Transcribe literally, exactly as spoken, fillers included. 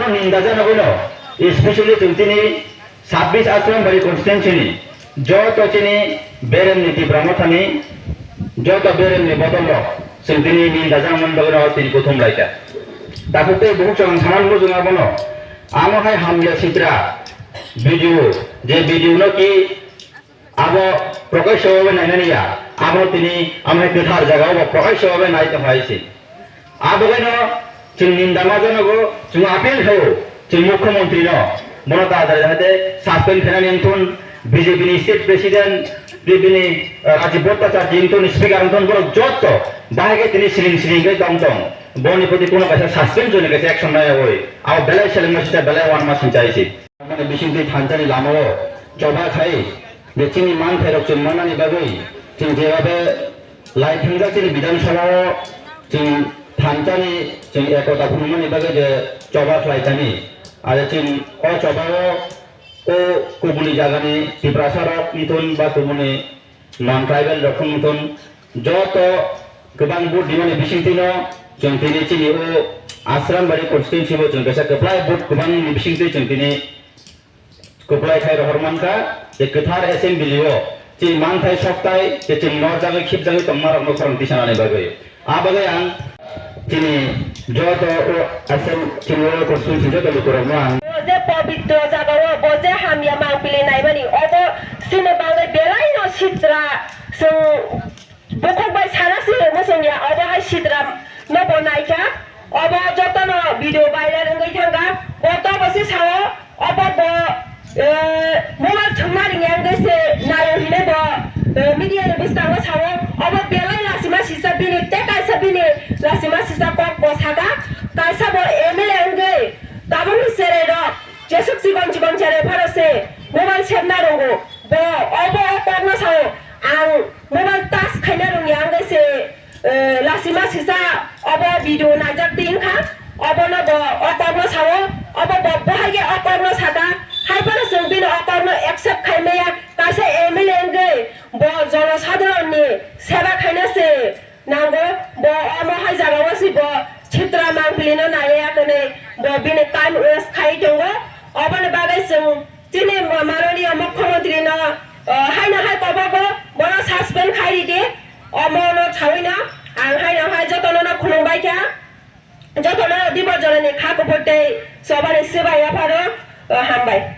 Ninda jana bono, especially chwng tini sabbish Asrambari constituency ni joto chini beremni Tipra Mothani joto beremni bodol rok chwng tini ninda jana mani bagwi no tini kuthum laika. Takhuk tei bukhuk chwng saman mujung abono, amo hai hamya sitra video, je video no ki abo prokasho bhabe nainani ya, abo tini amo hai kwthar jaga o bo prokasho bhabe nai tong hai se. Abo gano chwng ninda ma jana go chwng appeal khayo chwng mukhyamantri no, bono ta jahate suspend khainani wngthun, B J P ni state president bini, eh, Rajiv Bhattacharya wngthun, speaker wngthun, borok jotto bahai khe tini siring siring khe tong tong, boni proti kuno kaisa suspend joni kaisa action nai oi, abo belai selengma sita belai wanma sinchai se. Mane bisingtwi thansa ni lama o choba khai, je chini mangthai rok chwng manani bagwi chwng jeba be lai thangjak chini Bidhan Sabha o chwng thansa ni chwng ekota phunukmani bagwi je choba khlai thani. Are chwng o choba o o kubuni jaga ni Tiprasa rok wngthun ba kubuni non tribal rok wngthun, joto kwbang vote dimani bisingtwi no chwng tini chini o Asrambari constituency o chwng kaisa kwplai vote kwbang ni bisingtwi chwng tini kwplai khai rohor mankha, je kwthar assembly o chini mangthai sokthai je chwng norjagwi khibjagwi tongma rokno khorang tisanani bagwi. A bagwi ang chini joto o assem-, chini o constituency joto lukurokno ang. Bo je pobitro jaga o, bo je hamya mangpili naimani, obo chini bagwi belai no sitra, chwng bukhuk bai sana se muchung ya, obo hai sitra no bo naikha, obo joto no video viral wngwi thangkha, bo to bo se sao, obo bo, eh, mobile thwngna ringya wngwi se naio hinwi bo, eh, media ni bwskango sao, obo belai lachima sisa bini, tei kaisa bini lachima sisa kok bo saka, kaisa bo M L A wngwi tabukni cherai rok jesuk chikon chikon cherai phano se mobile sepna rwngo, bo obo o kok no sao, ang mobile touch khaina rwngya wngwi se, eh, lachima sisa obo video naijak di wngkha, obono bo o kokno sao, obo bo bahai khe o kokno saka, hai phano chwng bini o kokno accept khai maya, kaisa M L A wngwi bo jonosadharon ni seba khaina se nango, bo omo hai jaga o se bo sitra mangpili no naiya kwnwi bo bini time waste khai tongo, oboni bagwi chwng Chini ma-, mananiya mukhyamantri no, ah, haino hai kobogo bono suspend khai ridi, omo no sawi no, ang haino hai jotono no khulumbai kha, jotono Dibor Jolani kha kubui tei chobani swbai yapharo, ah, hambai.